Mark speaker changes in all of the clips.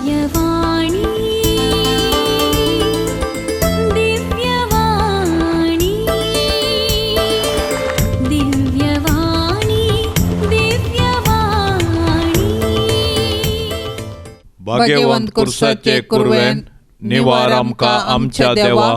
Speaker 1: दिव्यवाणी दिव्यवाणी दिव्यवाणी दिव्यवाणी.
Speaker 2: भाग्यवंत कुर्साचे कुरवेन निवार आमकां आमच्या देवा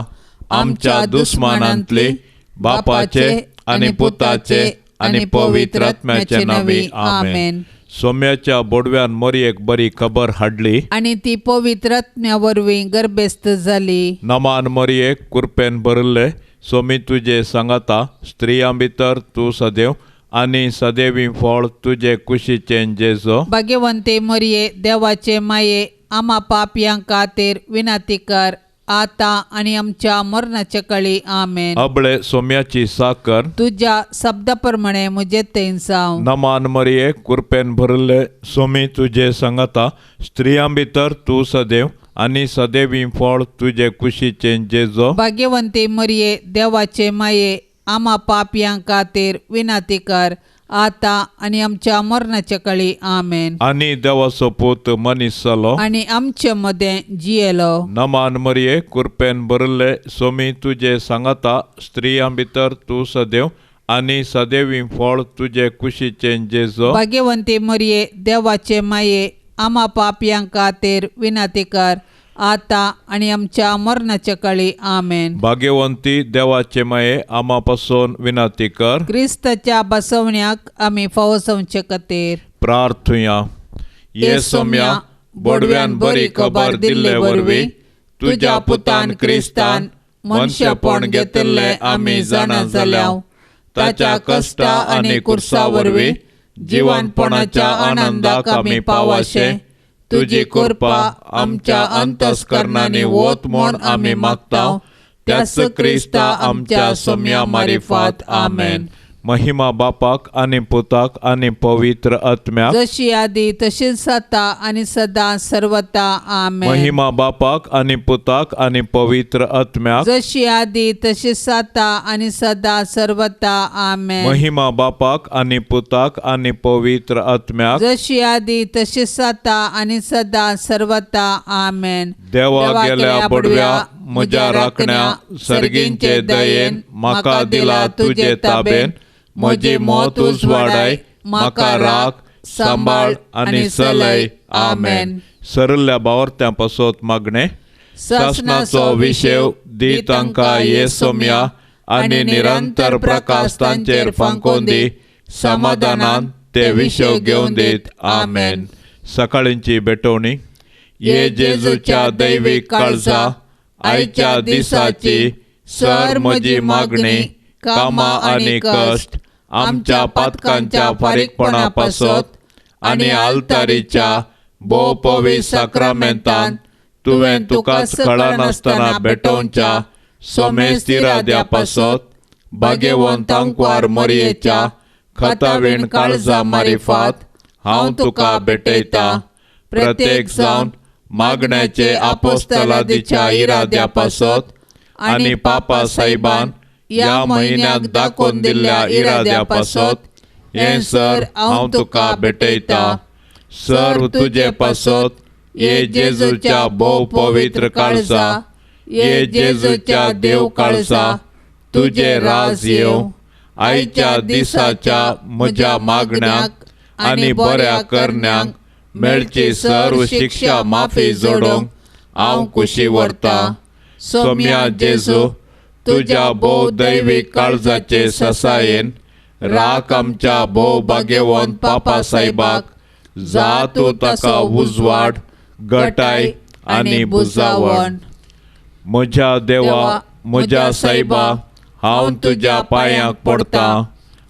Speaker 2: आमच्या दुस्मानांतली बापाचे आनी पुताचे आनी पवित्र आत्म्याचे नांवी आमेन. सोम्याच्या बोडव्यान मोरयेक बरी खबर हाडली
Speaker 3: आनी ती पवित्र आत्म्या वरवीं गर्भेस्त जाली.
Speaker 2: नमान मोरयेक कुरपेन भरिल्ले सोमी तुजे सांगाता, स्त्रियां भितर तूं सदैव आनी सदैवी फळ तुजे कुशीचें जेजो.
Speaker 3: भाग्यवंते मोरये देवाचे माये आमा पापयां खातीर विनंती कर आता आनी आमच्या मरणाच्या कळी आमेन.
Speaker 2: अबळे सोम्याची साकर
Speaker 3: तुज्या शब्दा प्रमाणे म्हजे थंय जावं.
Speaker 2: नमान मरिये कुरपेन भरिल्ले सोमी तुजे सांगाता, स्त्रियां भितर तूं सदैव आनी सदैवी फळ तुजे कुशीचें जेजो.
Speaker 3: भाग्यवंती मरिये देवाचे माये आमा पापयां खातीर विनंती कर आता आनी आमच्या मरणाच्या कळी आमेन.
Speaker 2: आनी देवाचो पूत मनीस जालो
Speaker 3: आनी आमचे मदें जियेलो.
Speaker 2: नमान मरिये कुरपेन भरिल्ले सोमी तुजे सांगाता, स्त्रियां भितर तूं सदैव आनी सदैवी फळ तुजे कुशीचें जेजो.
Speaker 3: भाग्यवंती मरिये देवाचे माये आमा पापयां खातीर विनंती कर आता आनी आमच्या मरणाच्या कळी आमेन.
Speaker 2: भाग्यवंती देवाचे माये आमा पासून विनंती कर.
Speaker 3: क्रिस्ताच्या बसवण्याक आमी फावो जावचे खातीर
Speaker 2: प्रार्थुया. ये सोम्या बोडव्यान बरी खबर दिल्ले वरवीं तुज्या पुतान क्रिस्तान मनशेपण घेतिल्लें आमी जाणा जाल्या. ताच्या कश्टा आनी कुर्सा वरवीं जिवनपणाच्या आनंदाक आमी पावाशे तुजी कृपा आमच्या अंतस्करणांनी वत म्हूण आमी मागता. त्याच क्रिस्ता आमच्या सोम्या मारिफात आमेन. महिमा बापाक आनी पुताक आनी पवित्र आत्म्याक,
Speaker 3: जशी आदी तशीच आता आनी सदां सर्वता आमेन.
Speaker 2: महिमा बापाक आनी पुताक आनी पवित्र आत्म्याक,
Speaker 3: जशी आदी तशीच आता आनी सदां सर्वता आमेन.
Speaker 2: महिमा बापाक आनी पुताक आनी पवित्र आत्म्याक,
Speaker 3: जशी आदी तशीच आता आनी सदां सर्वता आमेन.
Speaker 2: देवा गेल्या बडव्या म्हज्या राखण्या सर्गींचे दयेन म्हाका दिला तुजे ताबेन. म्हजी मौत उजवाडाय म्हाका राख सांबाळ आनी चलय आमेन. सरल्या बावर्त्यां पासत मागणें. सासणाचो विशेव दी तांकां ये सोम्या आनी निरंतर प्रकाश तांचेर फांकोवन दी. समाधानान ते विशेव घेवन दीत आमेन. सकाळींची भेटवणी. ये जेजूच्या दैवीक काळजा आयच्या दिसाची सर म्हजी मागणी कामां आनी कश्ट आमच्या पातकांच्या फारीकपणा पासत आनी आल्तारीच्या भोव पवित्र साक्रामेंतान तुवें तुकाच कळनासतना भेटोवच्या सोमेस्त इराद्या पासत भाग्यवंत आंकवार मोरयेच्या खतावीण काळजा मारिफात हांव तुका भेटयता. प्रत्येक जावन मागण्याचे आपोस्तलादीच्या इराद्या पासत आनी पापा साहेबान ह्या म्हयन्याक दाखोवन दिल्ल्या इराद्या पासत हें सर हांव तुका भेटयता. सर्व तुजे पासत ये जेजूच्या भोव पवित्र काळजा, ये जेजूच्या देव काळजा तुजे राज येवं. आयच्या दिसाच्या म्हज्या मागण्यांक आनी बऱ्या करण्यांक मेळची सर्व शिक्षा माफी जोडूंक हांव खुशी व्हरता. सोम्या जेजू तुज्या भोव दैवीक काळजाचे ससायेन राख आमच्या भोव भाग्यवंत पापा साहेबाक, जा तूं ताका उजवाड गटाय आनी बुजावण. म्हज्या देवा म्हज्या सायबा हांव तुज्या पांयांक पडटा,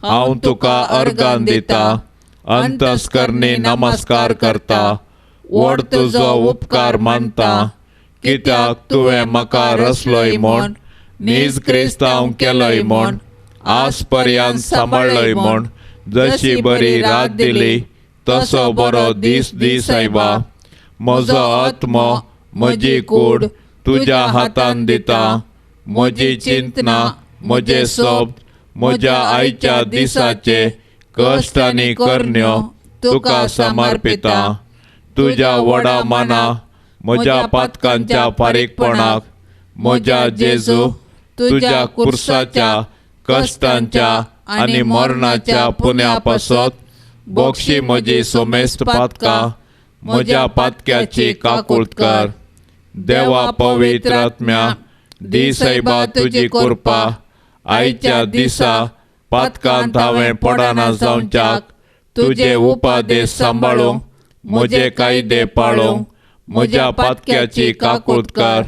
Speaker 2: हांव तुका अर्गान दिता, अंतस्करणी नमस्कार करता, व्हड तुजो उपकार मानता, कित्याक तुवें म्हाका रचलोय म्हूण, नीज क्रिस्तांव केलोय म्हूण, आज पर्यंत सांबाळ्ळोय म्हूण, जशी बरी रात दिली तसो बरो दीस दी सायबा. म्हजो आत्मो म्हजी कूड तुज्या हातान दिता, म्हजी चिंतना म्हजे सोब म्हज्या आयच्या दिसाचे कश्ट आनी करण्यो तुका समर्पिता. तुज्या व्हडा माना म्हज्या पातकांच्या फारीकपणाक म्हज्या जेजू तुज्या कुर्साच्या कश्टांच्या आनी मरणाच्या पुण्या पासत बक्षी म्हजी समेस्त पातकां म्हज्या पातक्याची काकूळट कर. देवा पवित्र आत्म्या दी सैबा तुजी कृपा आयच्या दिसा पातकांत हांवें पडना जावच्याक तुजे उपादेश सांबाळूंक म्हजे कायदे पाळूंक म्हज्या पातक्याची काकूळट कर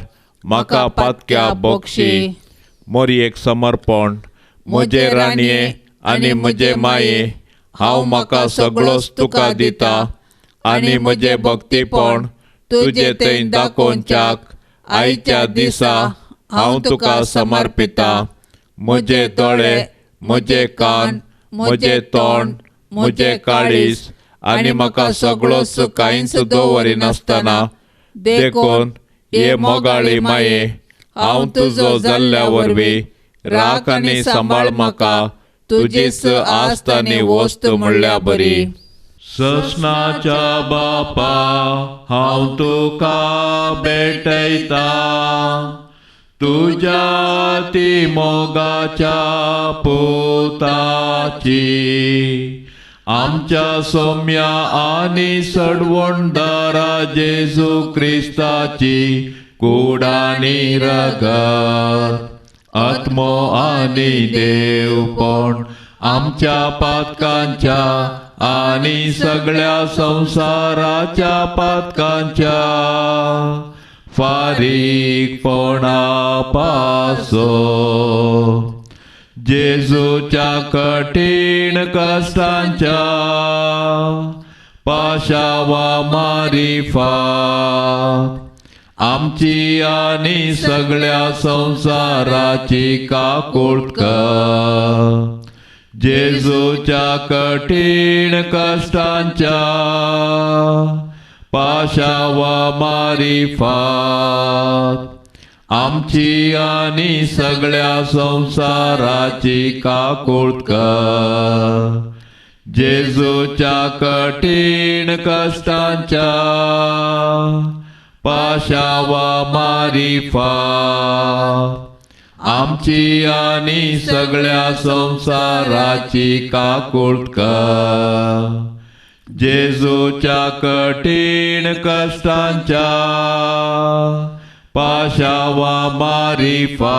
Speaker 2: म्हाका पातक्या बक्षी. मोरयेक समर्पण. म्हजे राणये आनी म्हजे माये हांव म्हाका सगळोच तुका दिता आनी म्हजें भक्तीपण तुजे थंय दाखोवच्याक आयच्या दिसा हांव तुका समर्पिता. म्हजे दोळे म्हजे कान म्हजें तोंड म्हजें काळीज आनी म्हाका सगळोच कांयच दवरिनासतना देखून हे मोगाळी माये हांव तुजो जाल्ल्या वरवीं राख आनी सांबाळ म्हाका तुजीच आस्त आनी वस्त म्हणल्या बरी. ससनाच्या बापा हांव तुका भेटयता तुज्या ती मोगाच्या पुताची आमच्या सोम्या आनी सडवणदारा जेजू क्रिस्ताची कूड आनी रगत आत्मो आनी देवपण आमच्या पातकांच्या आनी सगळ्या संवसाराच्या पातकांच्या फारीकपणा पासो जेजूच्या कठीण कश्टांच्या पाशावा मारिफात आमची आनी सगळ्या संवसाराची काकूळट कर. जेजूच्या कठीण कश्टांच्या पाशावा मारिफात आमची आनी सगळ्या संवसाराची काकूळट कर. जेजूच्या कठीण कश्टांच्या पाशावा मारिफात आमची आनी सगळ्या संवसाराची काकूळट कर. जेजूच्या कठीण कश्टांच्या पाशावा मारिफात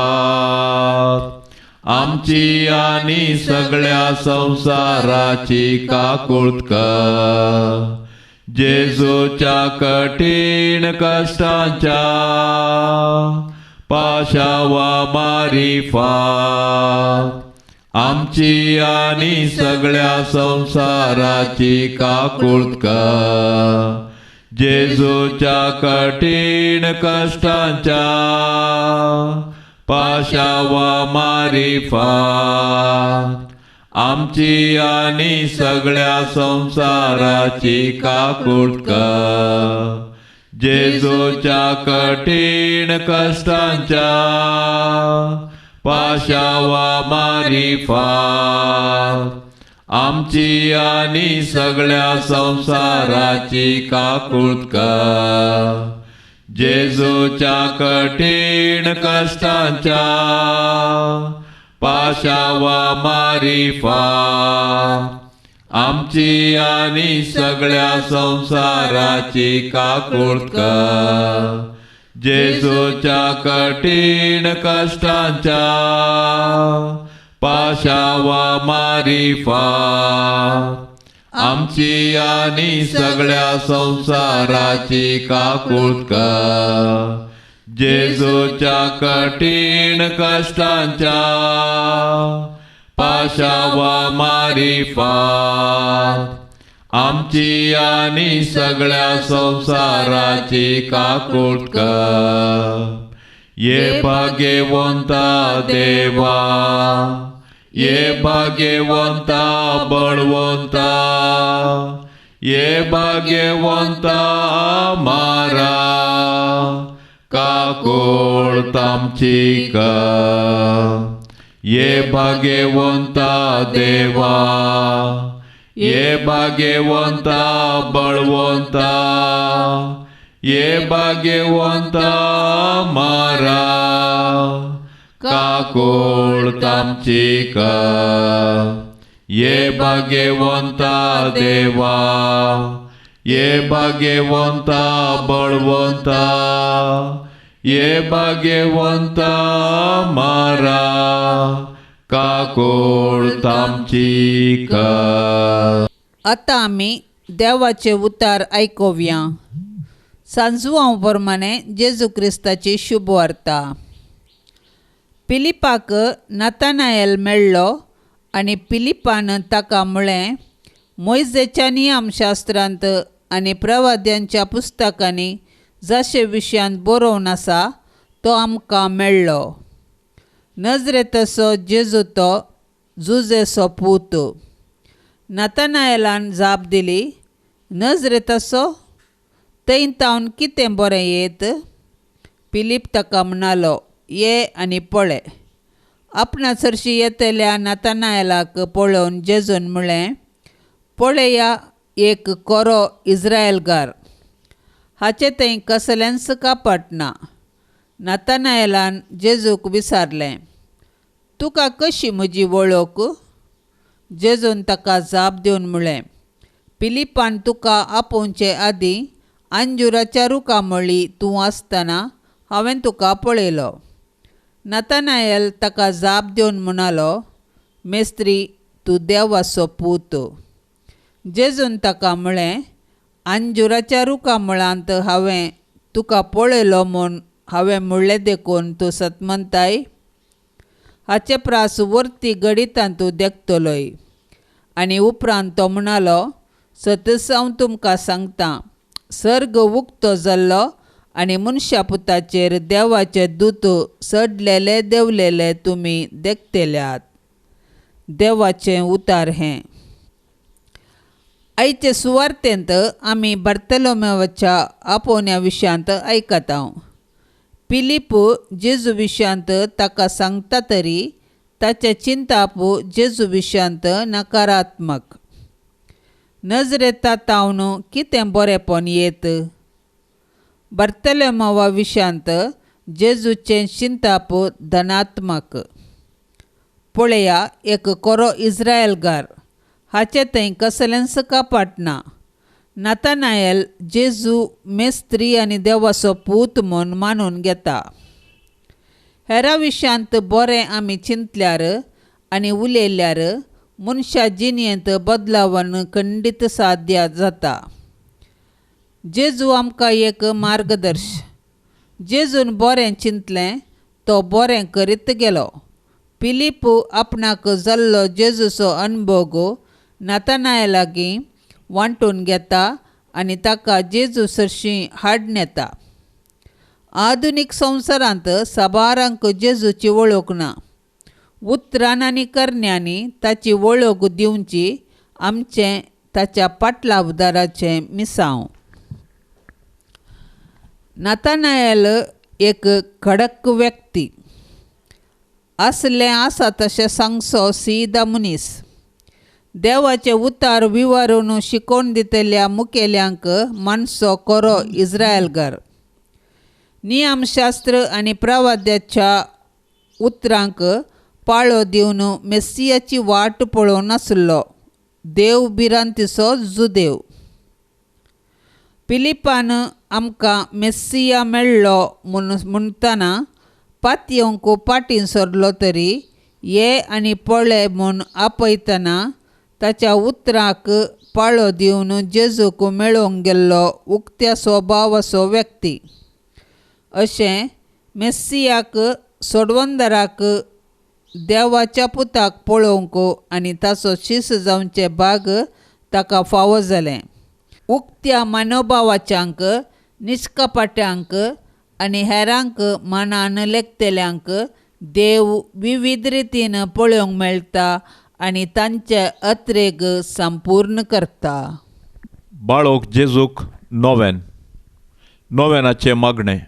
Speaker 2: आमची आनी सगळ्या संवसाराची काकूळट कर. जेजूच्या कठीण कश्टांच्या पाशावा मारिफात आमची आनी सगळ्या संवसाराची काकूळट कर. जेजूच्या कठीण कश्टांच्या पाशावा मारिफात आमची आनी सगळ्या संवसाराची काकूळट कर. जेजूच्या कठीण कश्टांच्या पाशावा मारिफात आमची आनी सगळ्या संवसाराची काकूळट कर. जेजूच्या कठीण कश्टांच्या पाशावा मारिफात आमची आनी सगळ्या संवसाराची काकूळट कर. जेजूच्या कठीण कश्टांच्या पाशावा मारिफात आमची आनी सगळ्या संवसाराची काकूळट कर. जेजूच्या कठीण कश्टांच्या पाशावा मारिफात आमची आनी सगळ्या संवसाराची काकूळट कर. ये भाग्यवंता देवा ये भाग्यवंता बळवंता ये भाग्यवंता मारा काकूळट आमची कर. ये भाग्यवंता देवा ये भाग्यवंता बळवंता ये भाग्यवंता मारा काकोळ तामची कर ये भाग्यवंता देवा ये भाग्यवंता बळवंता ये भाग्यवंता मारा काकोळ तामची कर.
Speaker 3: आतां आमी देवाचे उतार आयकुया. सांजवां प्रमाणे जेजू क्रिस्ताची शुभवार्ता. पिलिपाक नतानायल मेळ्ळो आनी पिलिपान ताका म्हळें, मोयजेच्या नियमशास्त्रांत आनी प्रवाद्यांच्या पुस्तकांनी जशे विशयांत बरोवन आसा तो आमकां मेळ्ळो. नजरेतसो जेजू तो जुजेचो पूत. नतानायलान जाप दिली, नजरेतसो थंय तावन कितें बरें येत? पिलीप ताका म्हणालो, ये आनी पळय. आपणा सरशी येतल्या नतानायलाक पळोवन जेजून म्हळें, पळया एक कोरो इस्रायलगार, हाचें थंय कसलेंच कापट ना. नतानायलान जेजूक विचारलें, तुका कशी म्हजी वळख? जेजून ताका जाप दिवन म्हळें, पिलिपान तुका आपोवचे आदीं अंजुराच्या रुखा मळी तूं आसतना हांवें तुका पळयलो. नतानायल ताका जाप दिवन म्हणालो, मेस्त्री, तूं देवाचो पूत. जेजून ताका म्हळें, अंजुराच्या रुखा मुळांत हांवें तुका पळयलो म्हूण हांवें म्हणलें देखून तूं सतमंताय? हाचे प्रास वरती गणितांत तूं देखतलोय. आनी उपरांत तो म्हणालो, सतच हांव तुमकां सांगतां, सर्ग उक्तो जाल्लो आनी मनशा पुताचेर देवाचे दूत चडलेले देंवलेले तुमी देखतल्यात. देवाचें उतार हें. आयचे सुवार्तेंत आमी बार्तोलोमेवाच्या आपोवण्या विशयांत आयकता. पिलीप जेजू विशयांत ताका सांगता तरी ताचें चिंताप जेजू विशयांत नकारात्मक. नजरेता तावन कितें बरेंपण येत? बार्तोलोमेवा विशयांत जेजूचें चिंताप धनात्मक. पळया एक कोरो इस्रायलगार, हाचें थंय कसलेंच कपट ना. नतानायल जेजू मेस्त्री आनी देवाचो पूत म्हूण मानून घेता. हेरा विशयांत बरें आमी चिंतल्यार आनी उलयल्यार मनशा जिणेंत बदलावन खंडीत साध्य जाता. जेजू आमकां एक मार्गदर्श. जेजून बरें चिंतलें तो बरें करीत गेलो. पिलीप आपणाक जाल्लो जेजूचो अणभव नतानाय लागीं वांटून घेता आनी ताका जेजू सरशीं हाडून येता. आधुनीक संवसारांत साबारांक जेजूची वळख ना. उतरान आनी करण्यांनी ताची वळख दिवची आमचें ताच्या पाटलावदाराचें मिसांव. नतानायल एक खडक व्यक्ती आसलें आसा तशें सांगचो सीदा मनीस. देवाचे उतार विवरून शिकोवन दितल्या मुखेल्यांक मानसो कोरो इस्रायलगार. नियमशास्त्र आनी प्रवाद्याच्या उतरांक पाळो दिवन मेस्सियाची वाट पळोवन आसलो देव भिरांतीचो जुदेव. पिलिपान आमकां मेस्सिया मेळ्ळो म्हूण म्हणटना पातयेवंक पाटीं सरलो तरी ये आनी पळय म्हूण आपयतना ताच्या उतराक पाळो दिवन जेजूक मेळोवंक गेल्लो उक्त्या स्वभावाचो व्यक्ती. अशें मेस्सियाक सोडवंदराक देवाच्या पुताक पळोवंक आनी ताचो शीस जावचें भाग ताका फावो जालें. उक्त्या मनोभावाच्यांक, निश्कपाट्यांक आनी हेरांक मनान लेखतल्यांक देव विविध रितीन पळोवंक मेळटा आनी तांचे अत्रेग संपूर्ण करता.
Speaker 2: बाळोक जेजूक नोवेन. नोवेनाचें मागणें.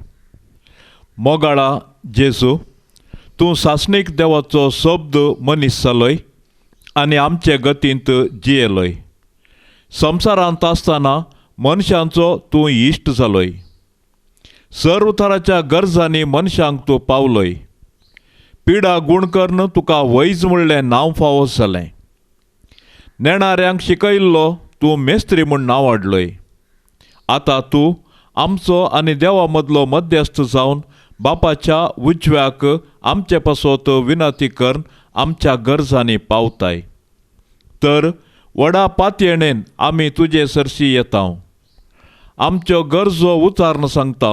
Speaker 2: मोगाळा जेजू, तूं सासणीक देवाचो शब्द मनीस जालोय आनी आमचे गतींत जियेलोय. संवसारांत आसतना मनशांचो तूं इश्ट जालोय. सर्व थराच्या गरजांनी मनशांक तूं पावलोय. पिडा गूण करून तुका वैज म्हणलें नांव फावो जालें. नेणाऱ्यांक शिकयल्लो तूं मेस्त्री म्हूण नांव हाडलोय. आतां तूं आमचो आनी देवा मदलो मध्यस्थ जावन बापाच्या उजव्याक आमचे पासत विनंती करून आमच्या गरजांनी पावताय. तर व्हडा पातयेणेन आमी तुजे सरशी येता, आमच्यो गरजो उचारून सांगता.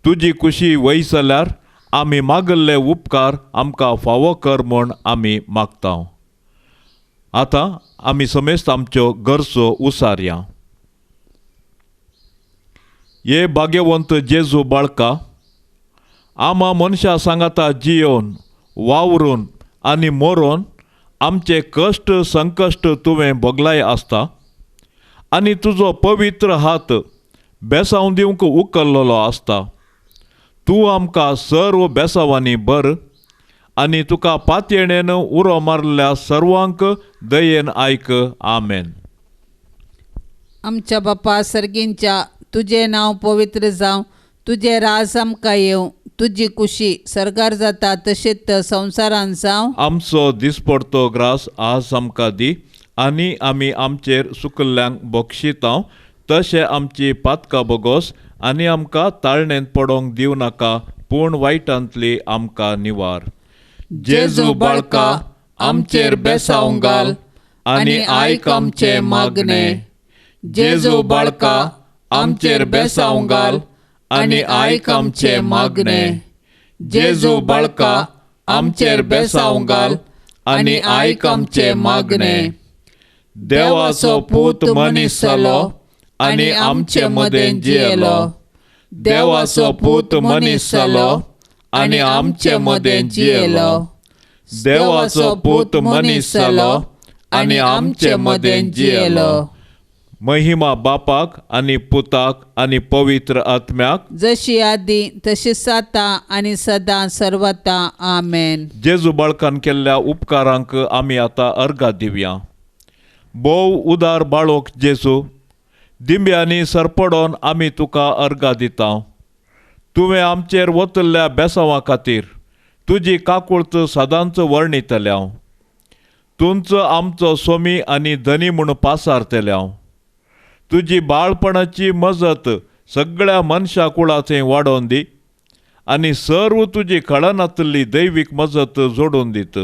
Speaker 2: तुजी कुशी वय जाल्यार आमी मागल्ले उपकार आमकां फावो कर म्हूण आमी मागता. आतां आमी समेस्त आमच्यो गरजो उसारया. हे भाग्यवंत जेजू बाळका, आमा मनशां सांगाता जियोवन वावरून आनी मरोन आमचे कश्ट संकश्ट तुवें भोगलाय आसता आनी तुजो पवित्र हात बेसांव दिवंक उखल्लेलो आसता. तूं आमकां सर्व बेसांवांनी बर आनी तुका पातयेणेन उरो मारल्या सर्वांक दयेन आयक. आमेन.
Speaker 3: आमच्या बापा सर्गींच्या, तुजें नांव पवित्र जावं, तुजें राज आमकां येवं, तुजी कुशी सर्गार जाता तशेंच संवसारान जावं.
Speaker 2: आमचो दिसपडतो ग्रास आज आमकां दी आनी आमी आमचेर सुकल्ल्यांक बक्षितांव तशें आमची पातकां बोगोस आनी आमकां ताळणेंत पडोंक दिवं नाका, पूण वायटांतली आमकां निवार. जेजू बाळका, आमचेर बेसांव घाल आनी आयक आमचें मागणें. जेजू बाळका, आमचेर बेसांव घाल आनी आयक आमचें मागणें. जेजू बाळका, आमचेर बेसांव घाल आनी आयक आमचें मागणें. देवाचो पूत मनीस जालो आनी आमचे मदें जियेलो. देवाचो पूत मनीस जालो आनी आमचे मदें जियेलो. देवाचो पूत मनीस जालो आनी आमचे मदें जियेलो. महिमा बापाक आनी पुताक आनी पवित्र आत्म्याक,
Speaker 3: जशी आदी तशी आतां आनी सदां सर्वता. आमेन.
Speaker 2: जेजू बाळकान केल्ल्या उपकारांक आमी आतां अर्घा दिवया. भोव उदार बाळोक जेजू, दिंब्यांनी सरपडोन आमी तुका अर्घा दिता. तुवें आमचेर वतल्या बेसांवा खातीर तुजी काकुळत सदांच वर्णितल्या. तुमचो आमचो सोमी आनी धनी म्हूण पासारतल्या. तुजी बाळपणाची मजत सगळ्या मनशा कुळाचें वाडोवन दी आनी सर्व तुजी कळनातली दैवीक मजत जोडून दीत.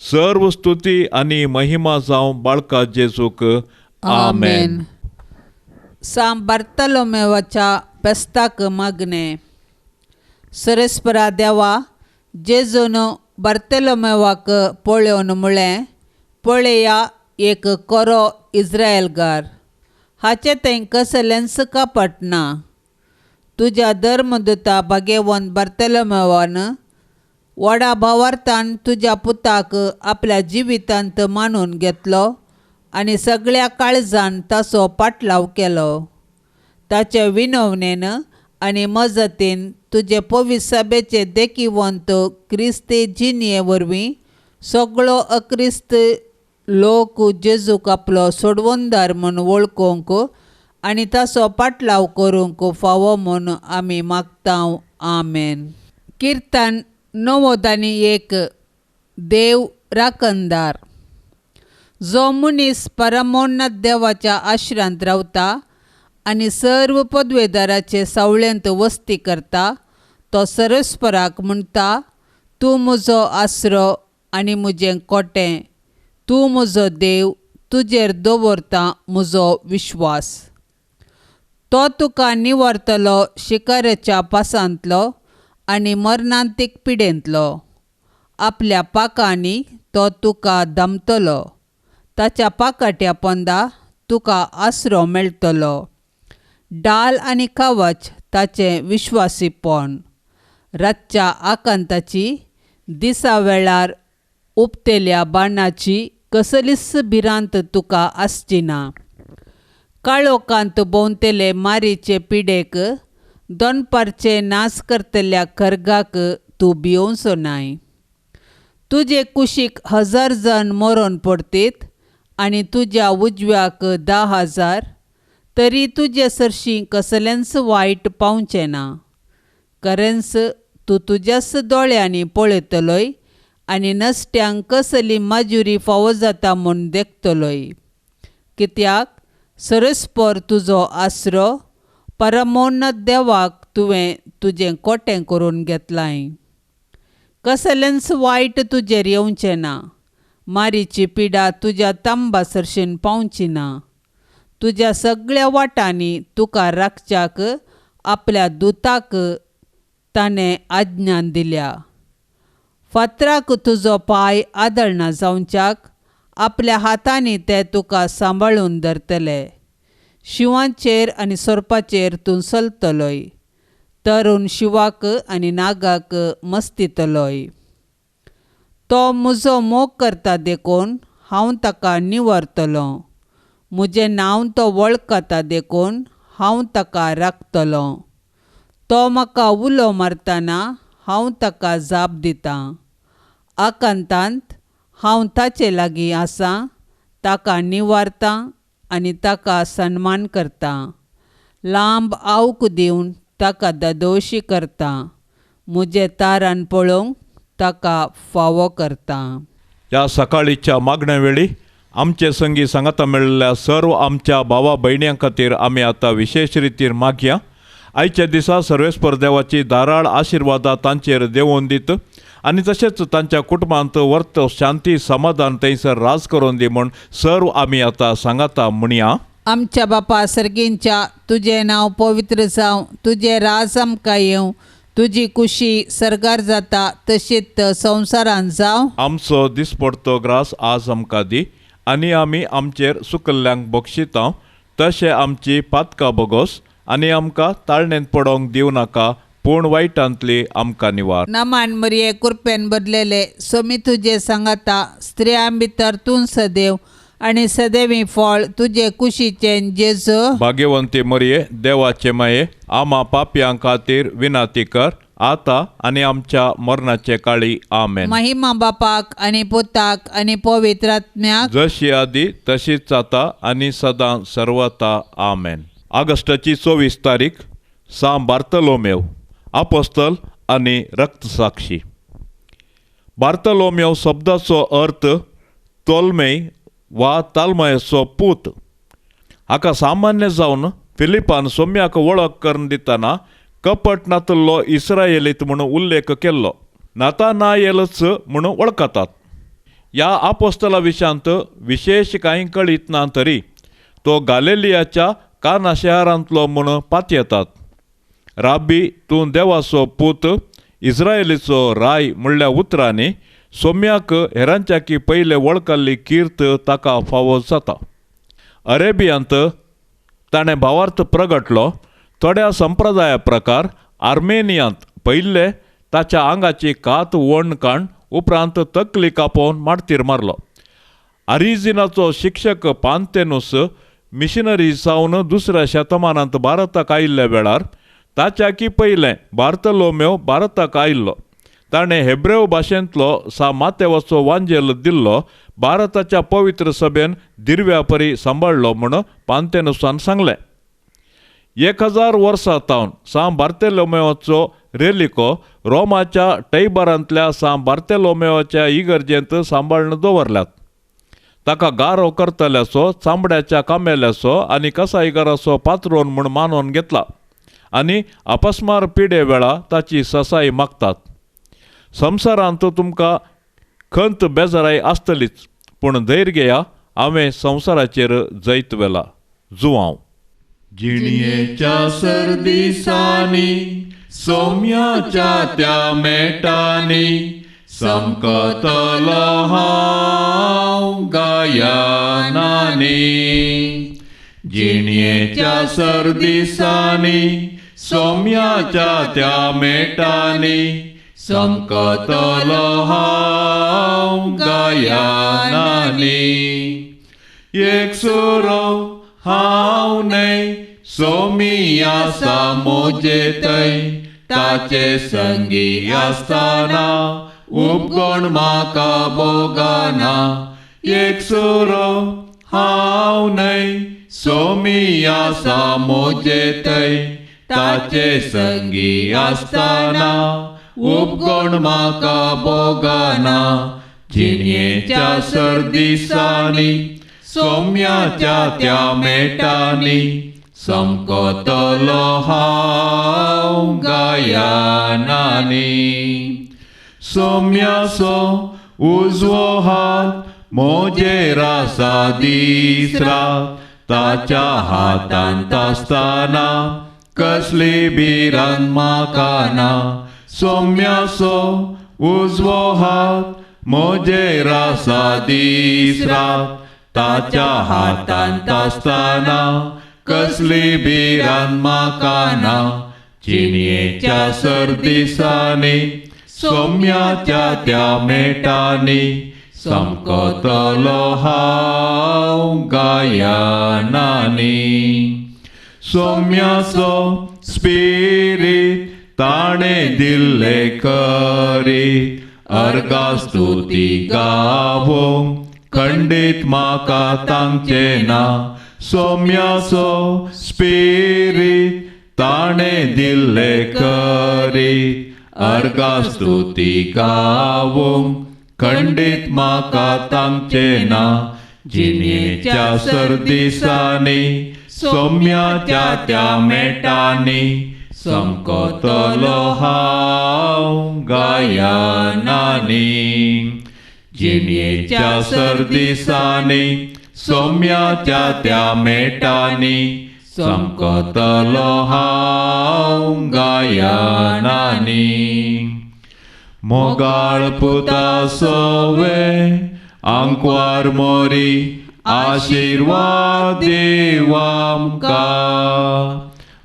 Speaker 2: सर्व स्तुती आनी महिमा जावं बाळका जेजूक. आमेन.
Speaker 3: सां बार्तलोमेवाच्या पेस्ताक मागणें. सरेस्परा देवा, जेजून बार्तलोमेवाक पळोवन म्हळें, पळया एक कोरो इस्रायलगार, हाचें थंय कसलेंच कपट ना. तुज्या धर्मदूता भाग्यवंत बार्तलोमेवान व्हडा भावार्थान तुज्या पुताक आपल्या जिवितांत मानून घेतलो आनी सगळ्या काळजान ताचो पाटलाव केलो. ताचे विनवणेन आनी मजतीन तुजे पवित्र सभेचे देखीवंत क्रिस्ती जिणये वरवीं सगळो अक्रिस्त लोक जेजूक आपलो सोडवणदार म्हूण वळखूंक आनी ताचो पाटलाव करूंक फावो म्हूण आमी मागता. आमेन. किर्तन 91. देव राखणदार. जो मनीस परमोन्नत देवाच्या आश्रांत रावता आनी सर्व पदवेदाराचे सावळेंत वस्ती करता, तो सरस्पराक म्हणटा, तूं म्हजो आसरो आनी म्हजें कोटें, तूं म्हजो देव, तुजेर दवरता म्हजो विश्वास. तो तुका निवारतलो शिकारेच्या पासांतलो आनी मरणांतीक पिडेंतलो. आपल्या पाकांनी तो तुका दमतलो, ताच्या पाकाट्या पोंदा तुका आसरो मेळटलो. डाल आनी कवच ताचें विश्वासीपण. रातच्या आकांताची, दिसा वेळार उपतेल्या बाणाची कसलीच भिरांत तुका आसची ना. काळोखांत भोंवतले मारीचे पिडेक, दनपारचे नाश करतल्या खर्गाक तूं भियोवचो नाय. तुजे कुशीक 1000 जाण मरोन पडतीत आनी तुज्या उजव्याक 10,000, तरी तुजे सरशीं कसलेंच वायट पावचें ना. खरेंच तूं तुज्याच दोळ्यांनी पळयतलोय आनी नश्ट्यांक कसली माजुरी फावो जाता म्हूण देखतलोय. कित्याक सरस्पर तुजो आसरो परमोन्नत देवाक तुवें तुजें कोटें करून घेतलाय. कसलेंच वायट तुजेर येवचें ना. मारीची पिडा तुज्या तांबा सरशीन पावची ना. तुज्या सगळ्या वाटांनी तुका राखच्याक आपल्या दुताक ताणें आज्ञा दिल्या. फातराक तुजो पांय आदळना जावच्याक आपल्या हातांनी ते तुका सांबाळून धरतले. शिंवाचेर आनी सोरपाचेर तूं चलतलोय. तरुण शिवाक आनी नागाक मस्तितलोय. तो म्हजो मोग करता देखून हांव ताका निवरतलों. म्हजें नांव तो वळखता देखून हांव ताका राखतलों. तो म्हाका उलो मारतना हांव ताका जाप दितां. आकांतांत हांव ताचे लागीं आसां. ताका निवारतां आनी ताका सन्मान करतां. लांब आवक दिवन ताका दादोशी करतां. म्हजें तारान पळोवंक ताका फावो करतां.
Speaker 2: ह्या सकाळीच्या मागण्या वेळी आमचे संगी सांगाता मेळिल्ल्या सर्व आमच्या भावा भयण्यां खातीर आमी आतां विशेश रितीर मागया. आयच्या दिसा सर्वेस्पर देवाची धाराळ आशिर्वादा तांचेर देंवोवन दीत आनी तशेंच तांच्या कुटुंबांत वर्त शांती समाधान थंयसर राज करून दी म्हूण सर्व आमी आतां सांगाता म्हणया.
Speaker 3: आमच्या बापा सर्गींच्या, तुजें नांव पवित्र जावं, तुजें राज आमकां येवं, तुजी कुशी सर्गार जाता तशीच संवसारांत जावं.
Speaker 2: आमचो दिसपडतो ग्रास आज आमकां दी आनी आमी आमचेर सुकल्ल्यांक बक्षिता तशें आमची पातकां बोगोस आनी आमकां ताळणेंत पडोवंक दिवं नाका, पूण वायटांतली आमकां निवार.
Speaker 3: नमान मरिये, कृपेन बदलेले, सोमी तुजे सांगाता, स्त्रियां भितर तूं सदैव आनी सदैवी फळ तुजे कुशीचें जेजू.
Speaker 2: भाग्यवंती मरिये, देवाचे माये, आमा पापयां खातीर विनाती कर आतां आनी आमच्या मरणाचे काळी. आमेन.
Speaker 3: महिमा बापाक आनी पुताक आनी पवित्र आत्म्याक,
Speaker 2: जशी आदी तशीच आतां आनी सदां सर्वता. आमेन. ऑगस्टाची 24 तारीख, सां बार्तलोमेव आपोस्तल आनी रक्तसाक्षी. बार्तलोमेव शब्दाचो अर्थ तोलमेय वा तालमयाचो पूत. हाका सामान्य जावन फिलिपान सोम्याक वळख करून दितना कपट नातल्लो इस्रायलीत म्हूण उल्लेख केल्लो. नातानायेलच म्हूण वळखतात. ह्या आपोस्तला विशयांत विशेश कांय कळीत ना तरी तो गालेलियाच्या काना शहरांतलो म्हूण पातयेतात. राबी तूं देवाचो पूत, इस्रायलीचो राय म्हणल्या उतरांनी सोम्याक हेरांच्याकी पयले वळखल्ली कीर्त ताका फावो जाता. अरेबियांत ताणें भावार्थ प्रगटलो. थोड्या संप्रदाया प्रकार आर्मेनियांत पयले ताच्या आंगाची कात वण काण उपरांत तकली कापोवन माडतीर मारलो. आरिजिनाचो शिक्षक पांतेनुस मिशनरी जावन दुसऱ्या शतमानांत भारताक आयिल्ल्या वेळार ताच्याकी पयलें बार्तलोमेव भारताक आयिल्लो. ताणें हेब्रेव भाशेंतलो सा मातेवाचो वांजेल दिल्लो भारताच्या पवित्र सभेन दिरव्या परी सांबाळ्ळो म्हूण पांतेनुसान सांगलें. 1000 वर्सां तावन सां बार्तेलोमेवाचो रेलिको रोमाच्या टैबरांतल्या सां बार्तेलोमेवाच्या इगर्जेंत सांबाळून दवरल्यात. ताका गारो करतल्याचो, चामड्याच्या कामेल्याचो आनी कसाईगाराचो पात्रोन म्हूण मानून घेतला आनी अपस्मार पिडे वेळा ताची ससाई मागतात. संवसारांत तुमकां खंत बेजाराय आसतलीच, पूण धैर्य घेया, हांवें संवसाराचेर जैत व्हेला. जुवांव. जिणयेच्या सरदिसांनी सोम्याच्या त्या मेटांनी समकतलो हांव गायनांनी. जिणयेच्या सरदिसांनी सोम्याच्या त्या मेटांनी समकतलो हांव गायनांनी. एक सुरो हांव न्हय, सोमी आसा म्हजे थंय, ताचे संगी आसतना उपगण म्हाका भोगना. एक सुरो हांव न्हय, सोमी आसा म्हजे थंय ताचे संगी आसतना उपगण म्हाका भोगना जिणयेच्या सरदिसांनी सोम्याच्या त्या मेटांनी समकतलो हांव गायनांनी सोम्याचो उजवो हात म्हजेर आसा दीस रात ताच्या हातांत आसतना कसली भिरांत म्हाका ना सोम्याचो उजवो हात म्हजेर आसा दीस रात ताच्या हातांत आसतना कसली भिरांत म्हाका ना जिणयेच्या सरदिसांनी सोम्याच्या त्या मेटांनी समकतलो हांव गायनांनी सोम्याचो स्पिरीत ताणें दिल्ले करी अर्गा स्तुती गावोंक खंडीत म्हाका तांगचें ना सोम्याचो स्पिरीत ताणें दिल्ले करी अर्गा स्तुती गावोंक खंडीत म्हाका तांगचें ना जिणयेच्या सरदिसांनी सोम्याच्या त्या मेटांनी समकतलो हांव गायनांनी जिणयेच्या सरदिसांनी सोम्याच्या त्या मेटांनी समकतलो हांव गायनांनी मोगाळ पुता सोवे आंकवार मोरी आशिर्वाद देव आमकां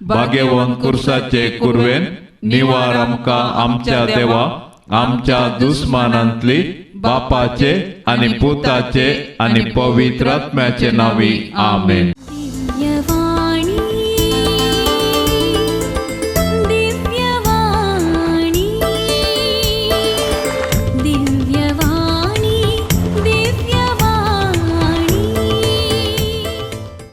Speaker 2: भाग्यवंत कुर्साचे कुरवेन निवार आमकां आमच्या देवा आमच्या दुस्मानांतली बापाचे आनी पुताचे आनी पवित्र आत्म्याचे नांवी आमेन.